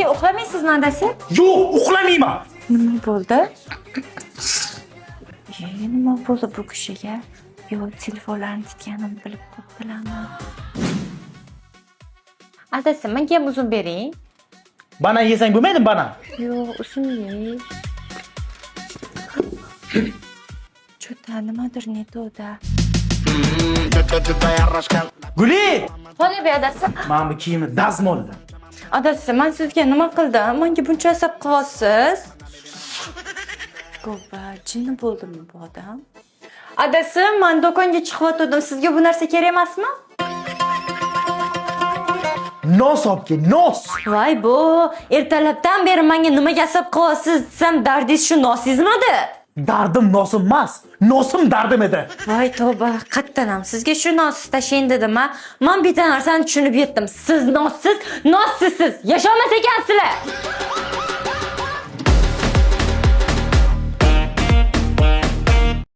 Uxlamaysizmi, adasi? Yo'q, uxlamayman. Nima bo'ldi? Nima bo'ldi bu kishiga? Yo, telefonlarni titganimni bilib qo'yibdilarmi? Adasi, menga ham uzum bering. Banan yesang bo'lmaydimi, banan? Yo'q, uzum yey. Что-то nimadir не то -da. Guli! Qani bu, adasi? Mana bu kiyimni dazmolla. Adasi, men sizga nima qildim? Menga buncha asab qilyapsiz. Go'ba, jinni bo'ldimi bu odam? Adasi, men do'konga chiqyotgandim. Sizga bu narsa kerak emasmi? Nos olib kel, nos. Voy bu, ertalabdan beri menga nimaga asab qilyapsiz desam, dardingiz shu nosingizmidi? Dardim nosim emas, nosim dardim edi. Voy tavba, qayerdan ham sizga shu nos tashlayın dedim ha. Men bitta narsani tushunib yetdim. Siz nossiz, nossizsiz. Yasholmas ekansizlar.